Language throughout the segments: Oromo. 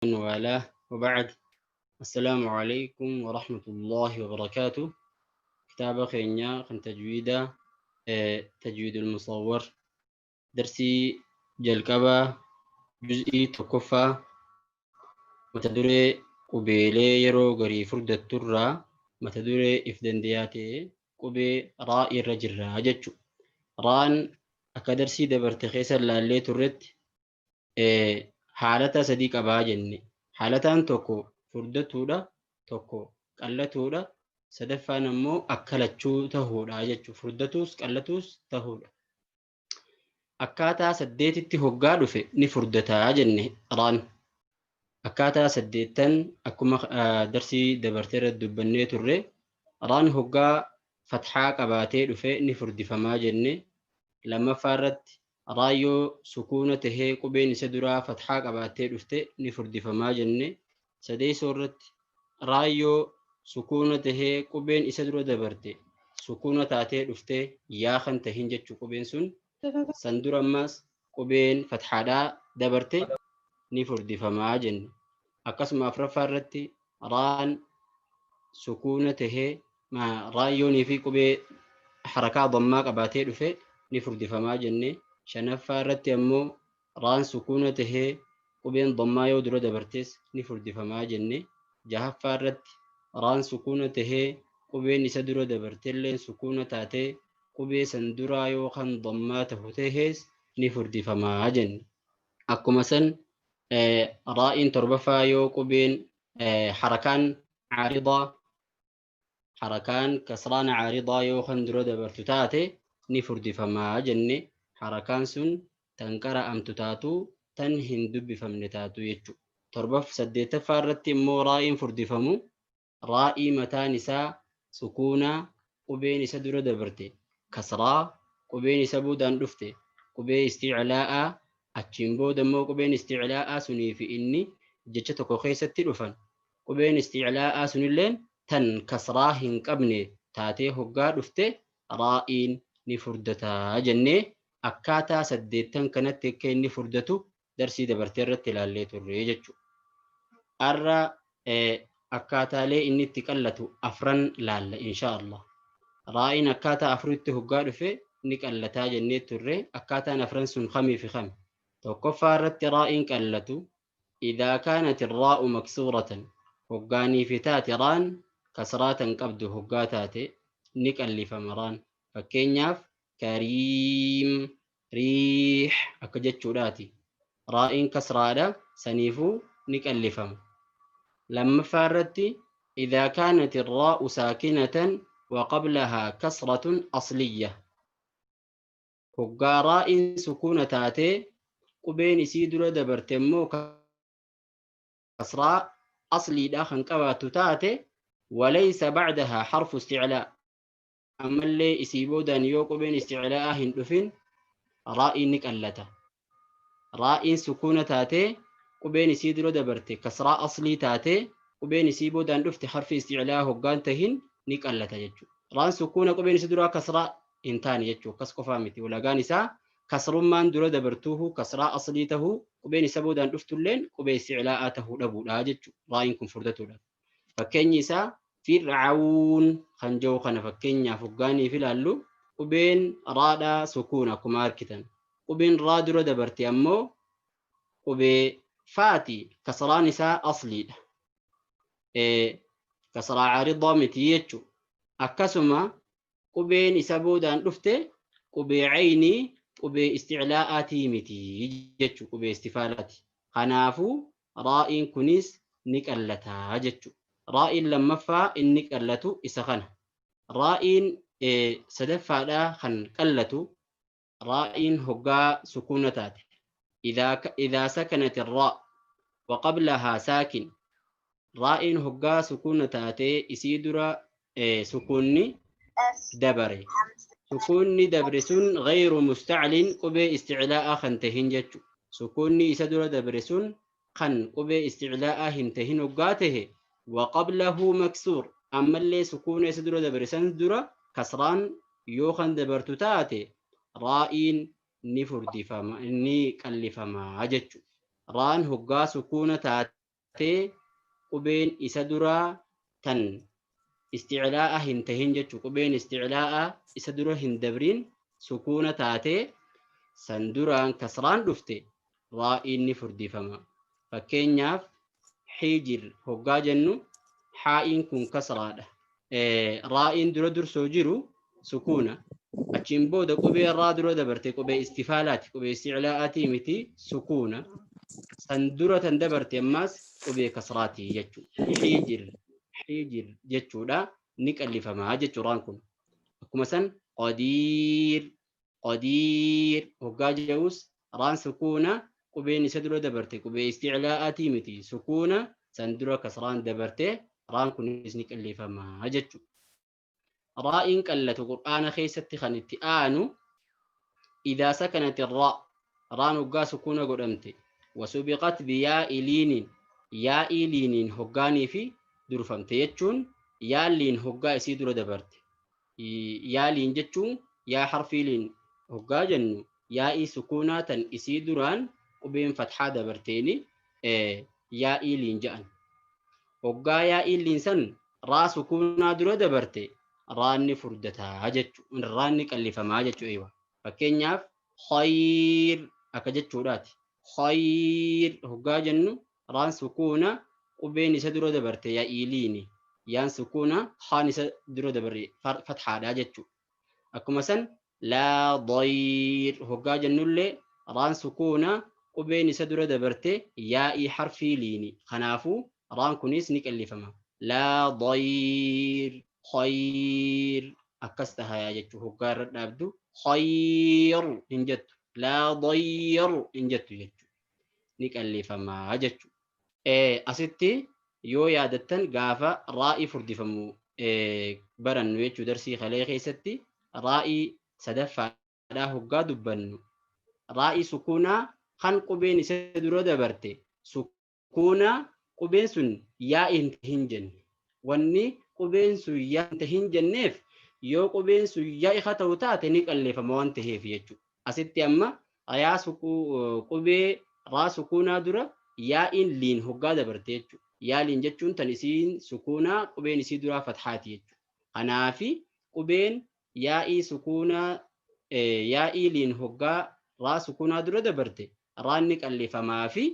والاه وبعد، السلام عليكم ورحمة الله وبركاته. كتاب خينيا خن تجويدا، تجويد المصور، درسي جلقبا جزئي تكفى متدري قبيلي يرو غري فرد الترى متدري إفدن دياتي قبي رائي الرجل راجتشو ران أكدرسي دبرت خيسا لالي ترت haalata sadii qabaa jenne. Haalataan tokko furdatuudha, tokko qallatuudha, sadaffaan ammoo akka lachuu tahuudha jechuudha. Furdatuus qallatuus tahuudha. Akkaataa saddeetitti hoggaa dhufe ni furdataa jenne raan. Akkaataa saddeettan akkuma darsii dabartee irratti dubbannee turre, raan hoggaa fatxaa qabaatee dhufe ni furdifamaa jenne. Lammaffaa irratti raayyoo sukuuna tahee qubeen isa duraa fatxaa qabaattee dhufte ni furdifamaa jenne. Sadeessoo irratti raayyoo sukuuna tahee qubeen isa dura dabarte sukuuna taatee dhufte, yaa kan tahin jechuu, qubeen sun san dura ammas qubeen fatxaadhaa dabarte ni furdifamaa jenne. Akkasuma afuraffaa irratti raan sukuuna tahee raayyoonii fi qubee harakaa dammaa qabaatee dhufe ni furdifamaa jenne. Shanaffaa irratti ammoo raan sukuuna tahee qubeen dammaa yoo dura dabartes ni furdifamaa jenne. Jahaffaa irratti raan sukuuna tahee qubeen isa dura dabartelleen sukuuna taatee qubee san duraa yoo kan dammaa tahu tahees ni furdifamaa jenne. Akkuma san raa'iin torbaffaa yoo qubeen harakaan caaridaa, harakaan kasraan caaridaa yoo kan dura dabartu taate ni furdifamaa jenne. Harakaan sun tan qara'amtu taatu, tan hin dubbifamne taatu jechuudha. Torbaf saddeettaffaa irratti immoo raa'iin furdifamu raa'ii mataan isaa sukuunaa, qubeen isa dura dabarte kasraa, qubeen isa boodaan dhufte qubee isticlaa'aa, achiin booda immoo qubeen isticlaa'aa sunii fi inni jecha tokko keessatti dhufan, qubeen isticlaa'aa sunilleen tan kasraa hin qabne taatee hoggaa dhufte raa'iin ni furdataa jennee, akkaataa saddeettan kanatti akka inni furdatu darsii dabartee irratti ilaallee turre jechuudha. Har'a akkaataalee inni itti qallatu afran laalla insha Allah. Raa'iin akkaataa afuritti hoggaa dhufe ni qallataa jennee turre. Akkaataan afran sun kamii fi kami? Tokkoffaa irratti raa'iin qallatu إذا كانت الراء مكسورة، hoggaanii fi taate raan kasraatan qabdu hoggaa taate ni qallifama raan. Fakkeenyaaf كريم، ريح akka jechuudhaati. Raa'iin kasraadha, saniifuu ni qallifama. Lammaffaa irratti إذا كانت الراء ساكنة وقبلها كسرة أصلية، hoggaa raa'iin sukuuna taatee qubeen isii dura dabarte immoo kasraa asliidha kan qabaattu taate, وليس بعدها حرف استعلاء، ammallee isii boodaan yoo qubeen isticlaa'aa hin dhufin raa'iin ni qallata. Raa'iin sukuuna taatee qubeen isii dura dabarte kasraa aslii taatee qubeen isii boodaan dhufte harfi isticlaa hoggaan tahin ni qallata jechuudha. Raan sukuuna qubeen isii duraa kasraa hin taane jechuudha. Akkas qofaa miti. Ulagaan isaa kasrummaan dura dabartuuhu kasraa aslii tahuu, qubeen isa boodaan dhuftulleen qubee isticlaa'aa tahuu dhabuudha jechuudha. Raa'iin kun furdatuudha. Fakkeenyi isaa Fir'aawun kan jiru kana fakkeenyaaf hoggaaniif ilaallu, qubeen raadhaa sukuuna akkuma argitan. Qubeen raa dura dabarte ammoo qubee faati, kasraan isaa asliidha. Kasraa caaridaa miti jechuudha. Akkasuma qubeen isa boodaan dhufte qubee caynii, qubee isticlaa'aatii miti jechuudha, qubee istifaalaati. Kanaafuu raa'iin kunis ni qallataa jechuudha. Raa'iin lammaffaa inni qallatu isa kana. Raa'iin sadaffaadhaa kan qallatu raa'iin hoggaa sukuuna taate. إذا سكنت الراء وقبلها ساكن، raa'iin hoggaa sukuuna taatee isii dura sukuunni dabare. Sukuunni dabre sun غير مستعل, qubee isticlaa'aa kan tahin jechu. Sukuunni isa dura dabre sun kan qubee isticlaa'aa hin tahin hoggaa tahe, وقبله مكسور, ammallee sukuuna isa dura dabre san dura kasraan yoo kan dabartu taate raa'iin ni furdifama, ni qallifamaa jechu. Raan hoggaa sukuuna taate taatee qubeen isa duraa tan isticlaa'a hin tahin jechuu, qubeen isticlaa'a isa dura hin dabriin sukuuna taatee san duraan kasraan dhufte, raa'iin ni furdifama. Fakkeenyaaf, xiijir hoggaa jennu haa'iin kun kasraadha. Raa'iin dura dursoo jiru sukuuna. Achiin booda qubee raa dura dabarte qubee istifaalaati, qubee isticlaa'aatii miti, sukuuna. San dura tan dabarte ammaas qubee kasraati jechuudha. Xiijir, xiijir jechuudha, ni qallifamaa jechuudhaan kun. Akkuma san qadiir, qadiir hoggaa jedhus raan sukuuna, qubeen isa dura dabarte qubee isticlaa'aatii miti, sukuuna, san dura kasraan dabarte, raan kunis ni qallifamaa jechuudha. Raa'iin qallatu Qur'aana keessatti kan itti aanu idaa sakanati raa, raan hoggaa sukuuna godhamte, wasubiqat biyaa'i liinin, yaa'ii liiniin hoggaanii fi durfamte jechuun yaalliin hoggaa isii dura dabarte. Yaaliin jechuun yaa harfii liin hoggaa jennu yaa'ii sukuunaa tan isii duraan qubeen fatxaa dabarteeni yaa'ii liin jedhan. Hoggaa yaa'iin liin san raa sukuunaa dura dabarte, raanni furdataa jechu, raanni qallifamaa jechuu eewa. Fakkeenyaaf, khayr akka jechuudhaati. Khayr hoggaa jennu raan sukuuna, qubeen isa dura dabarte yaa'ii liini. Yaan sukuuna, haan isa dura dabarre fatxaadha jechuu. Akkuma san laa dayr hoggaa jennullee raan sukuuna, qubeen isa dura dabarte yaa'ii harfii liini. Kanaafuu raan kunis ni qallifama. Laa dayr, khayr akkas tahayaa jechuu. Hoggaa irra dhaabdu khayr hin jettu. Laa dayr hin jettu jechuu. Ni qallifamaa jechuu. Asitti yoo yaadattan gaafa raa'ii furdifamu barannu jechuu, darsii kalee keessatti raa'ii sadaffaadhaa hoggaa dubbannu, raa'ii sukuunaa kan qubeen isa dura dabarte sukuunaa, qubeen sun yaa'ii hin jenne. Wanni qubeen sun yaa'ii hin jenneef yoo qubeen sun yaa'ii haa ta'u taate ni qalleeffama waan ta'eef jechuudha. Asitti amma yaa qubee raa sukuunaa dura yaa'iin liin hoggaa dabarte jechuudha. Yaaliin jechuun tan isiin sukuunaa, qubeen isii duraa fathaati jechuudha. Kanaafi qubeen yaa'ii sukuunaa, yaa'ii liin hoggaa raa sukuunaa dura dabarte raanni qallifamaa fi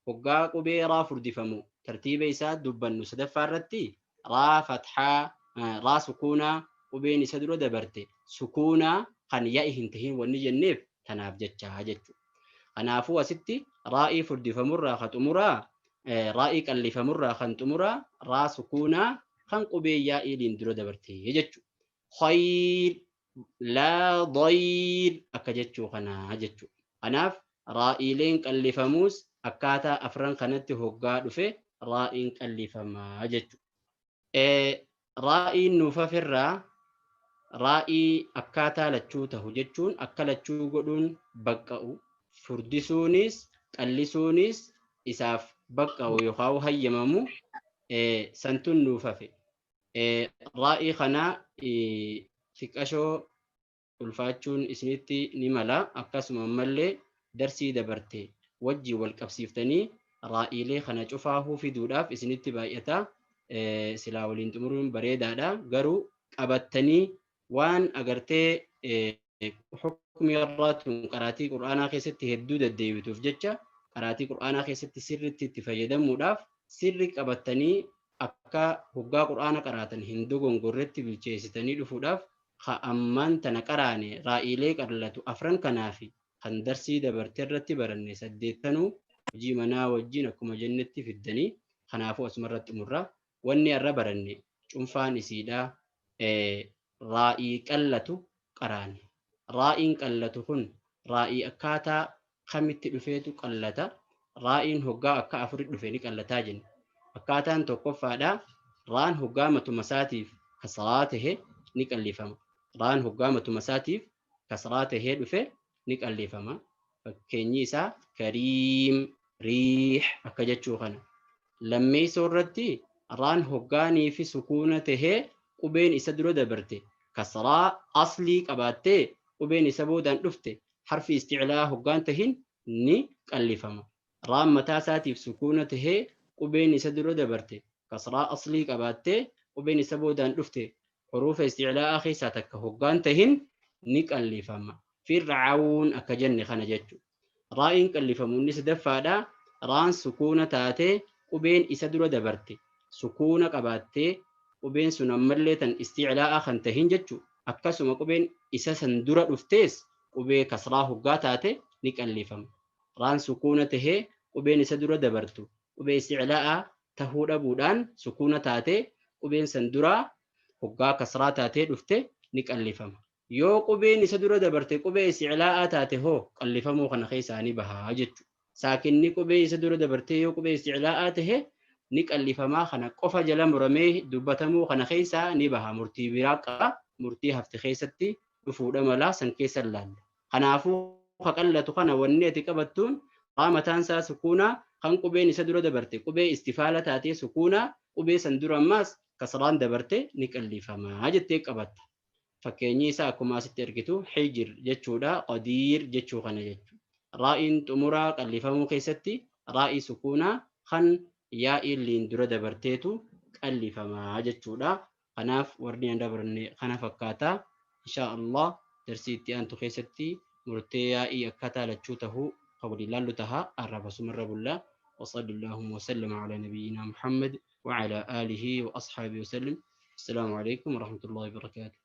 hoggaa qubee raa furdifamu tartiiba isaa dubbannu sadaffaa irratti raa fathaa, raa sukuunaa qubeen isa dura dabarte sukuunaa kan ya'i hin tahin wanni jenneef tanaaf jechaa jechuudha. Kanaafuu asitti raa'ii furdifamurraa ka xumuraa, raa'ii qallifamurraa kan xumuraa raa sukuunaa kan qubee yaa'ii liin dura dabarte jechuudha. Khayr, laa dayr akka jechuu kanaa jechuudha. Kanaaf raa'iileen qallifamuus akkaataa afran kanatti hoggaa dhufe raa'iin qallifamaa jechuudha. Raa'iin nuuf hafirraa raa'ii akkaataa lachuu tahu jechuun akka lachuu godhuun baqqa'u, furdisuunis qallisuunis isaaf baqqa'u yookaan hayyamamu santun nuuf hafe. Raa'ii kanaa xiqqashoo ulfaachuun isinitti ni mala. Akkasuma ammallee darsii dabarte wajjin wal qabsiiftanii raa'iilee kana cufaahuu fiduudhaaf isinitti baay'ata. Silaa waliin xumuruun bareedaadha. Garuu qabattanii waan agartee hukmi irraatun qaraatii Qur'aanaa keessatti hedduu deddeebituuf jecha qaraatii Qur'aanaa keessatti sirriitti itti fayyadamuudhaaf sirri qabattanii akka hoggaa Qur'aana qaraatan hin dogongorretti bilcheessitanii dhufuudhaaf ka ammaan tana qaraane raa'iilee qallatu afran kanaafi kan darsii dabarte irratti baranne saddeettanuu hojii manaa wajjin akkuma jennetti fiddanii. Kanaafuu asumarratti xumurra. Wanni irra baranne cunfaan isiidha raa'ii qallatu qaraane. Raa'iin qallatu kun raa'ii akkaataa kamitti dhufeetu qallata? Raa'iin hoggaa akka afuri dhufe ni qallataa jenne. Akkaataan tokkoffaadha, raan hoggaa matuma isaatiif kasraa tahe ni qallifama. Raan hoggaa matuma isaatiif kasraa tahee dhufe ni qallifama. Fakkeenyi isaa kariim, riix akka jechuu kana. Lammeessoo irratti raan hoggaanii fi sukuuna tahee qubeen isa dura dabarte kasraa aslii qabaattee qubeen isa boodaan dhufte harfi isticlaa hoggaan tahin ni qallifama. Raan mataa isaatiif sukuuna tahee Qubeen isa dura dabarte kasraa aslii qabaattee qubeen isa boodaan dhufte huruufa isticlaa'aa keessaa takka hoggaan tahin ni qallifama. Fir'aawun akka jenne kana jechuudha. Raa'iin qallifamu inni sadaffaadha. Raan sukuuna taatee qubeen isa dura dabarte sukuuna qabaattee qubeen sun ammallee tan isticlaa'aa kan tahin jechuudha. Akkasuma qubeen isa san dura dhuftees qubee kasraa hoggaa taate ni qallifama. Raan sukuuna tahee qubeen isa dura dabartu qubee isticlaa'aa tahuu dhabuudhaan sukuuna taatee qubeen san duraa hoggaa kasraa taatee dhufte ni qallifama. Yoo qubeen isa dura dabarte qubee isticlaa'aa taate hoo qallifamuu kana keessaa ni bahaa jechuudha. Saakinni qubee isa dura dabartee yoo qubee isticlaa'aa tahe ni qallifamaa kana qofa jala muramee dubbatamuu kana keessaa ni baha. Murtii biraa qaba. Murtii hafte keessatti dhufuudha malaa san keessa laalla. Kanaafuu haqallatu kana wanni ati qabattuun raa mataan isaa sukuunaa kan qubeen isa dura dabarte qubee istifaala taatee sukuunaa qubee san dura ammaas kasraan dabarte ni qallifamaa jettee qabatta. Fakkeenyi isaa akkuma asitti argitu hijir jechuudha qadiir jechuu kana jechuudha. Raa'iin xumuraa qallifamuu keessatti raa'ii sukuunaa kan yaa'iin liin dura dabarteetu qallifamaa jechuudha. Kanaaf warri hin dabarne kana fakkaata. Inshaa Allah darsii itti aantu keessatti murtee yaa'ii akkaataa lachuu tahuu kan waliin laallu taha. Arraba sumarra bulla. وصلى اللهم وسلم على نبينا محمد وعلى آله وأصحابه وسلم. السلام عليكم ورحمة الله وبركاته.